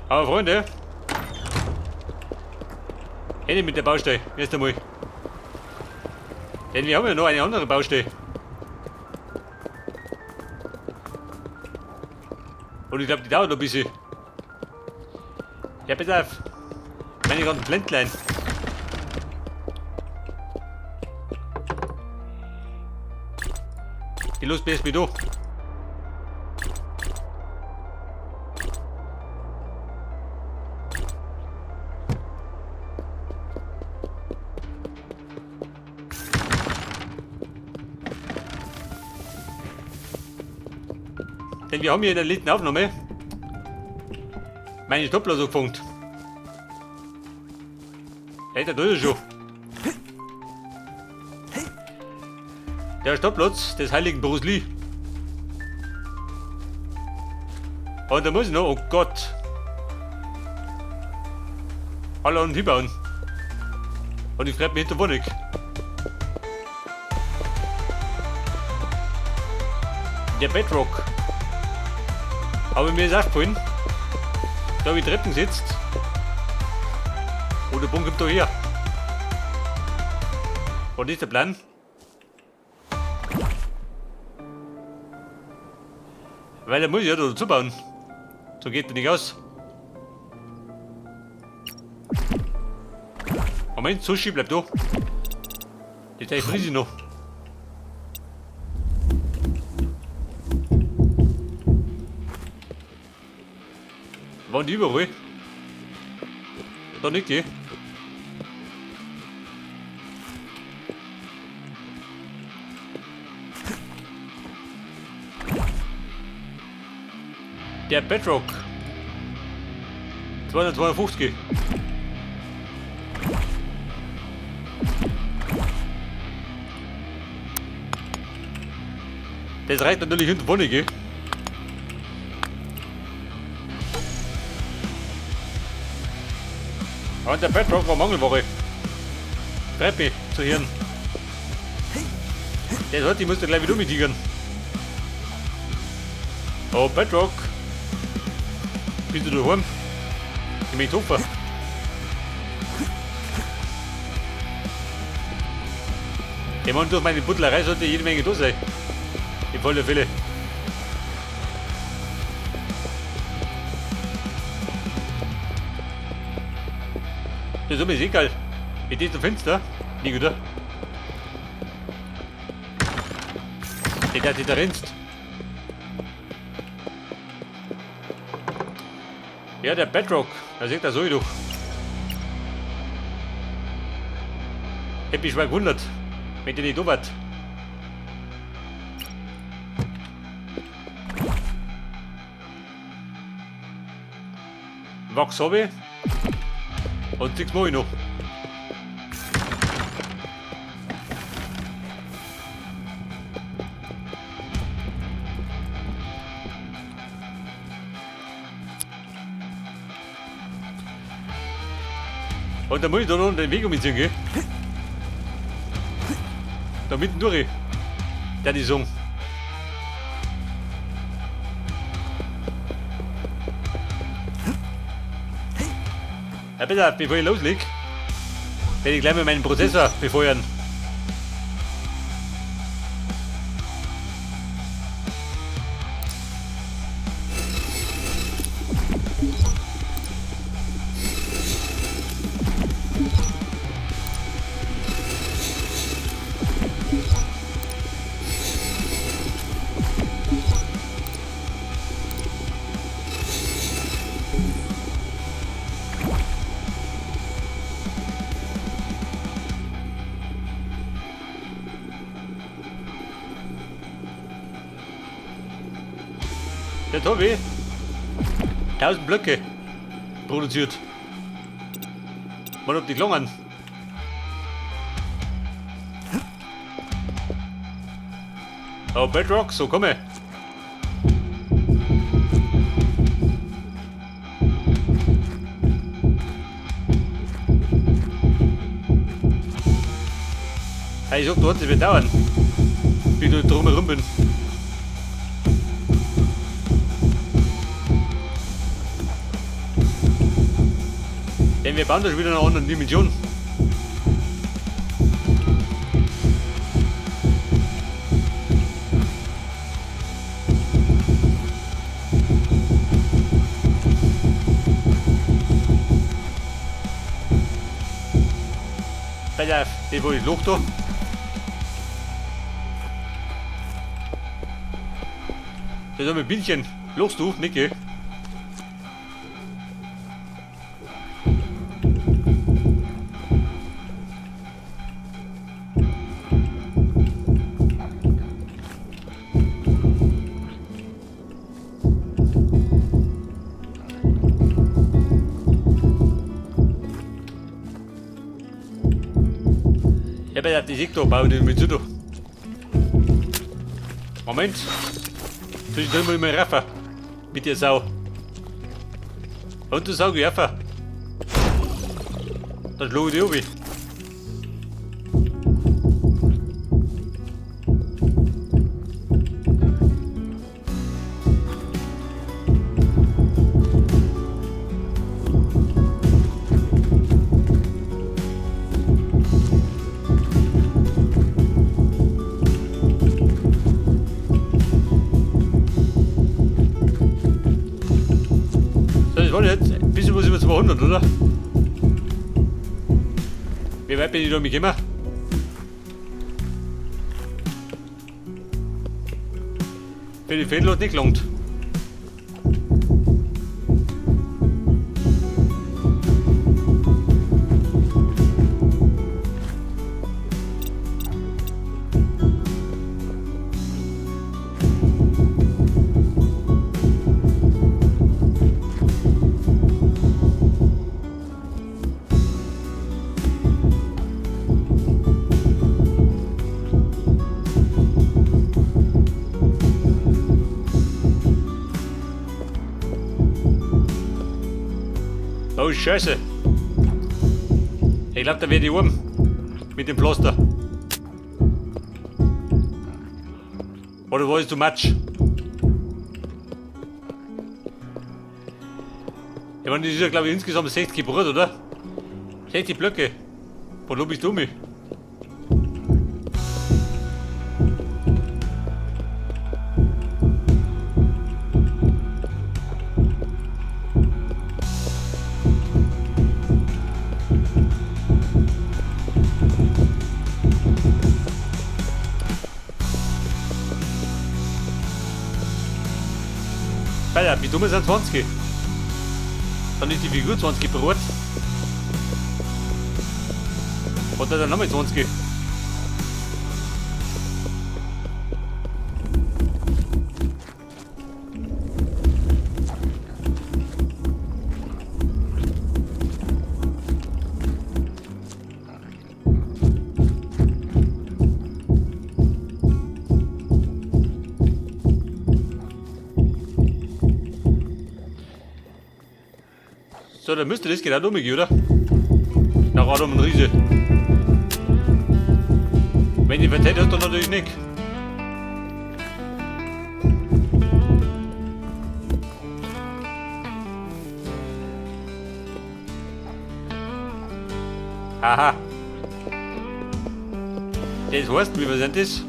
Aber Freunde, Ende mit der Baustelle, erst einmal. Denn wir haben ja noch eine andere Baustelle. Und ich glaube, die dauert noch ein bisschen. Ja, pass auf. Meine ganzen Pläntlein. Die Lust mir erst durch. Denn wir haben hier in der letzten Aufnahme meine Stopplose gefunkt. Hey, da ist er schon. Der Stopplotz des heiligen Bruce Lee. Und da muss ich noch, oh Gott. Alle und hinbauen. Und ich frag mich hinter Wohnung. Der Bedrock. Aber mir ist aufgefallen, da wie Treppen sitzt. Und der Punkt kommt da her. Was ist der Plan? Weil er muss ja da dazu bauen. So geht der nicht aus. Moment, Sushi bleibt da. Die Teil friese ich noch. Waren die überall? Da nicht, gell? Der Bedrock. 252. Das reicht natürlich hinten vorne, gell? Und der Bedrock war Mangelware. Treppe zu hören. Der sollte, ich muss da gleich wieder umtigern. Oh, Bedrock. Bist du daheim? Ich möchte hoffen. Ich meine, durch meine Buddlerei sollte jede Menge da sein. In voller Fälle. Das ist mir egal. Mit diesem Fenster. Nicht, oder? Der hat sich da rennst. Ja, der Bedrock. Da sieht er so doch. Hätte mich schwer gewundert, wenn der nicht da war. Wachs habe ich. Und nichts mache ich noch. Und da muss ich da noch den Weg umziehen, gell? Da mitten durch. Der die Song. Ja, bitte, bevor ich loslege, werde ich gleich mal meinen Prozessor befeuern. Der Tobi 1000 Blöcke produziert. Mal ob die klongen. Oh, Bedrock, so komme. Hey, ich hab dort, das wird dauern, bis ich drumherum bin. Denn wir bauen da schon wieder in einer anderen Dimension. Pass auf, das war das Loch da. Das ist ein Bienchen. Lochst du, Nicke? Ja, aber die sieht doch, bauen die mit so. Moment. Zwischendrin muss ich mal raffen. Mit der Sau. Und du Sau, geh raffen. Dann schlage ich die oben. So, das war jetzt ein bisschen was über 200, oder? Wie weit bin ich da mitgekommen? Für die Fädel hat nicht gelangt. Oh Scheiße. Ich glaub, da werde ich oben. Mit dem Pflaster. Oder war es too much? Ich meine, das ist ja, glaub ich, insgesamt 60 Brot, oder? 60 Blöcke. Wo bist du mich? Alter, wie dumm sind 20? Dann ist die Figur 20 Brot. Oder dann nochmal 20. So, dann müsste das genau umgehen, oder? Nach Adam und Riese. Wenn die verteilt hat, dann natürlich nicht. Aha. Das heißt, wie wir sind das?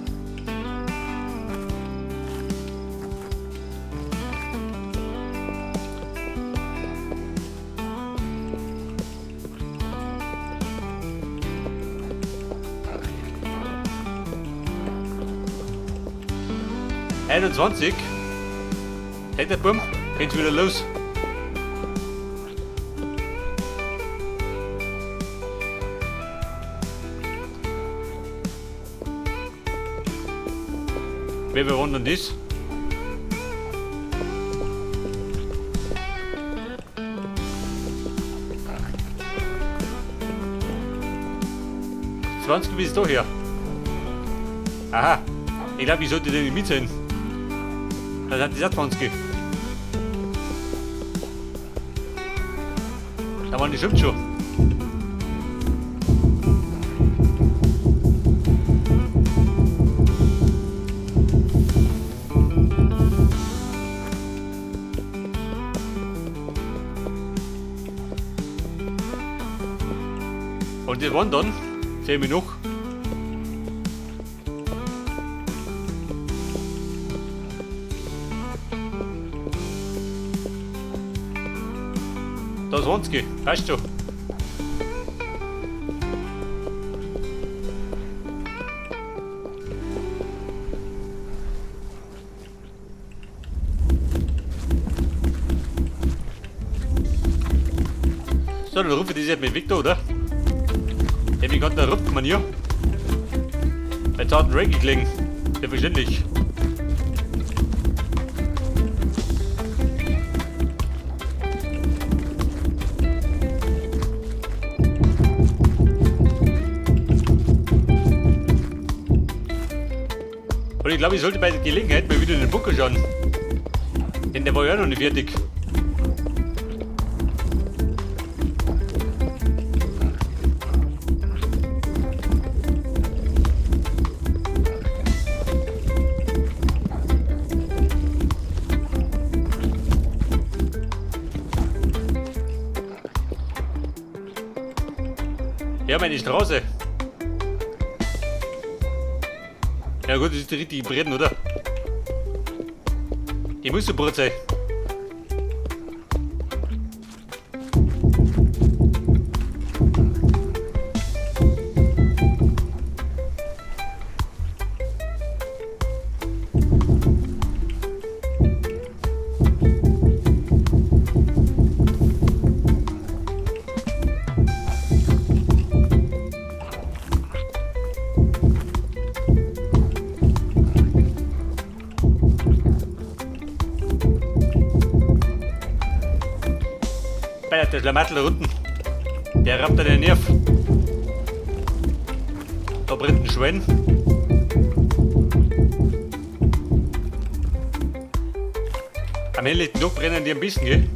21. Hey, der Bum, geht's wieder los. Wer bewundert das? 20 bis da her. Aha, ich glaub, ich sollte den nicht mitzählen. Dann sind das auch 20. Da waren die stimmt schon. Und das waren dann, 10 Minuten. Das 20, passt schon. So, dann rufe ich das jetzt mit Victor, oder? Der mich gerade da rupft man hier. Jetzt hat ein Reggae gelegen. Selbstverständlich. Und ich glaube, ich sollte bei der Gelegenheit mal wieder in den Bunker schauen. Denn der war ja noch nicht fertig. Ja, meine Straße. Ja gut, das ist die richtige Brennen, oder? Die muss so breit sein. Der Schlamassel da unten, der rammt da den Nerv. Da brennt ein Schwein. Am helllichten Tag brennen die ein bisschen, gell?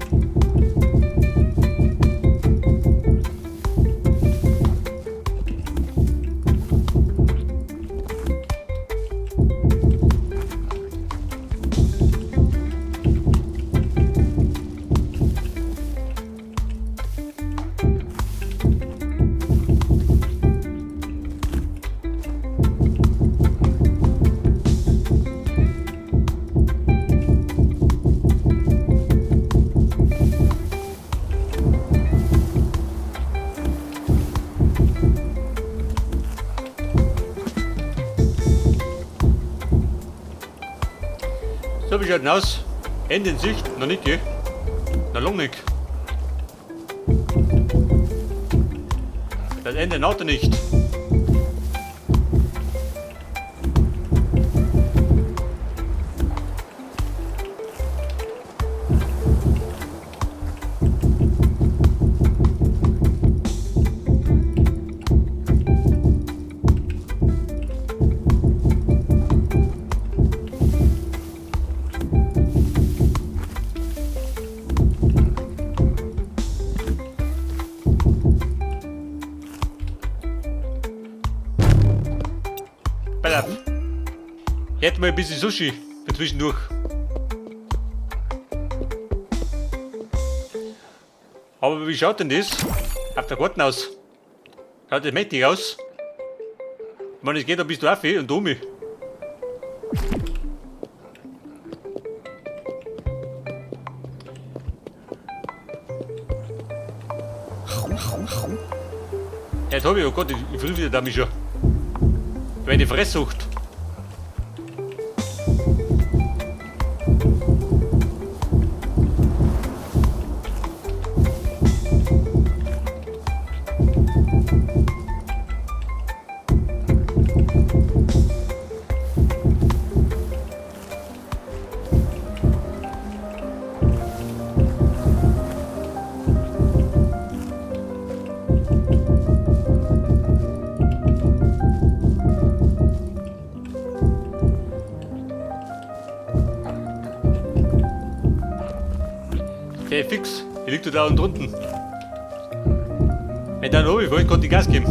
So, wie schaut denn aus? Ende in Sicht? Noch nicht, gell? Noch lang nicht. Das Ende naht nicht. Jetzt mal ein bisschen Sushi für zwischendurch. Aber wie schaut denn das auf der Karten aus? Schaut das mächtig aus? Ich meine, es geht ein bisschen auf und um mich. Jetzt hab ich, oh Gott, ich friere wieder da mich schon. Meine Fresssucht. Der fix, die liegt da unten. Wenn dann oben, ich wollte gerade die Gas geben.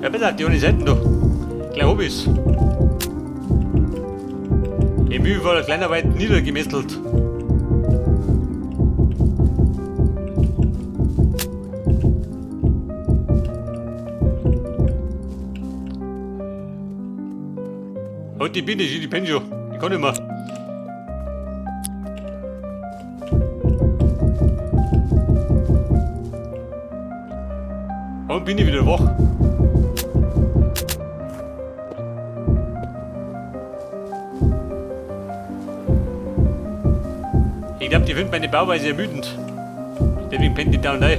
Ja, besser auf die ohne Seiten da. Gleich hab ich's. Im Mühe war der Kleinarbeit niedergemesselt. Und die Biene, die pennt schon. Die kann nicht mehr. Und bin ich wieder wach. Ich glaube, die finden meine Bauweise ermüdend. Deswegen pennt die da und rein.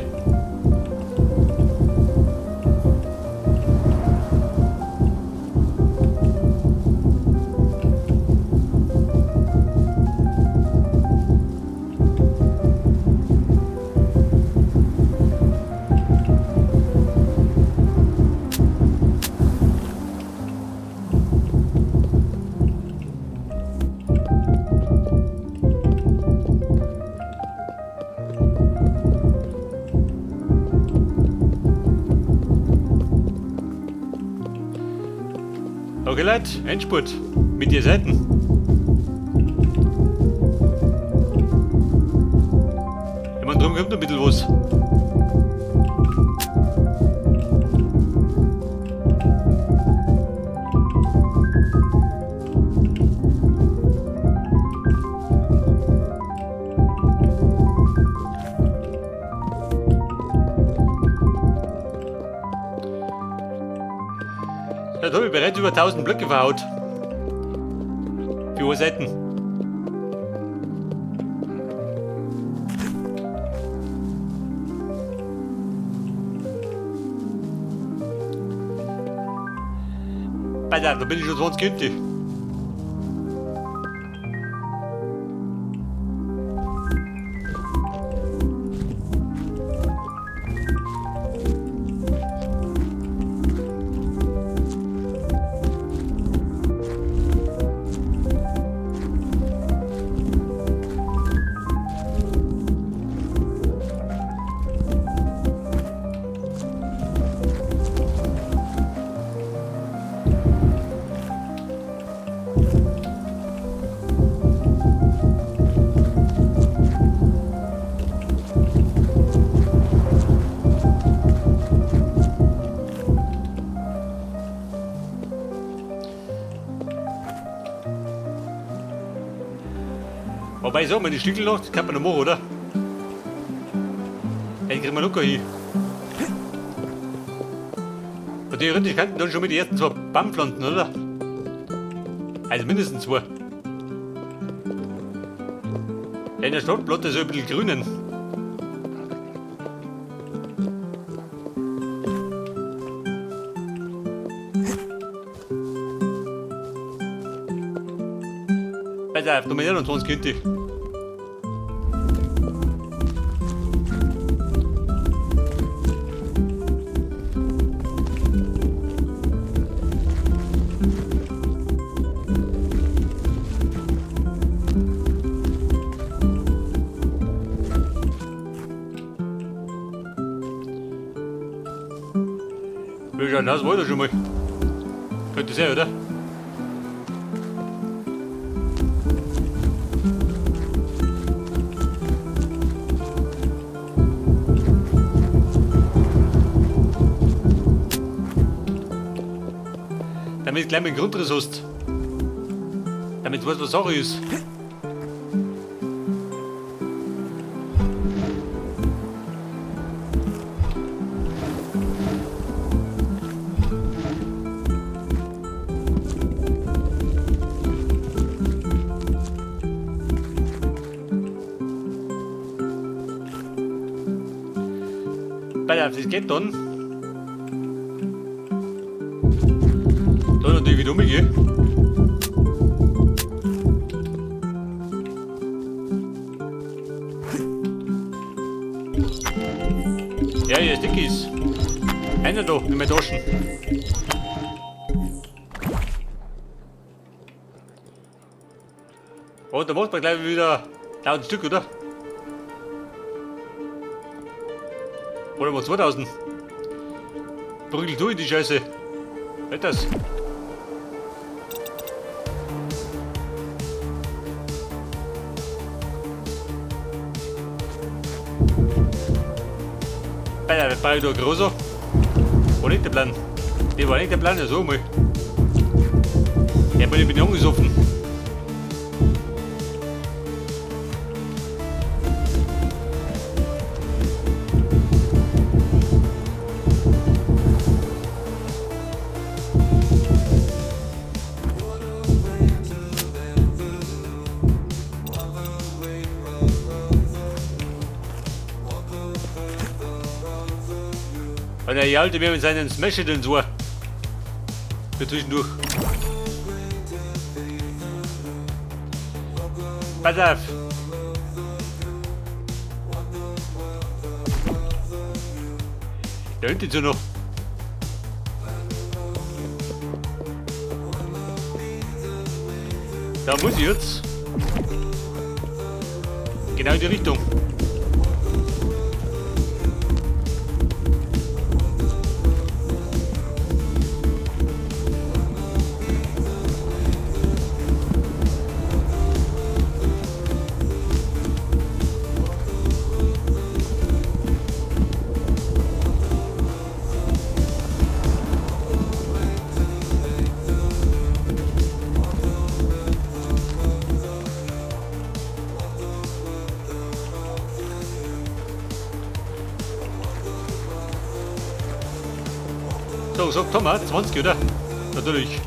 Okay Leute, Endspurt mit den Seiten. Ich meine, drum kommt noch ein bisschen was. Da habe ich bereits über 1000 Blöcke verhaut. Für Seiten. Pass auf, da bin ich schon 20 Minuten. Wobei, so, meine Stückel noch, das kann man noch machen, oder? Den kriegen wir locker hin. Und theoretisch könnten dann schon mit den ersten zwei Baumpflanzen, oder? Also mindestens zwei. Ja, in der Stadt bleibt so ein bisschen grünen. Pass auf, Nummer 21 Güte. Wie schaut das weiter schon mal? Könnte sein, oder? Damit gleich mit dem Grundriss hast. Damit du weißt, was Sache ist. Pass auf, das geht dann. Da natürlich wieder umgehen. Ja, hier ist Dickies. Einer da, in meinen Taschen. Oh, da macht man gleich wieder 1000 Stück, oder? Oder mal 2000. Prügel durch die Scheiße. Halt das. Alter, wir brauchen da großer. War nicht der Plan. Der war nicht der Plan, ja so mal. Ja, bin ich angesoffen. Und er jaulte mir mit seinen Smash in so. Für zwischendurch. Pass auf. Da hinten so noch. Da muss ich jetzt. Genau in die Richtung. So, sagt Thomas, 20, oder? Natürlich.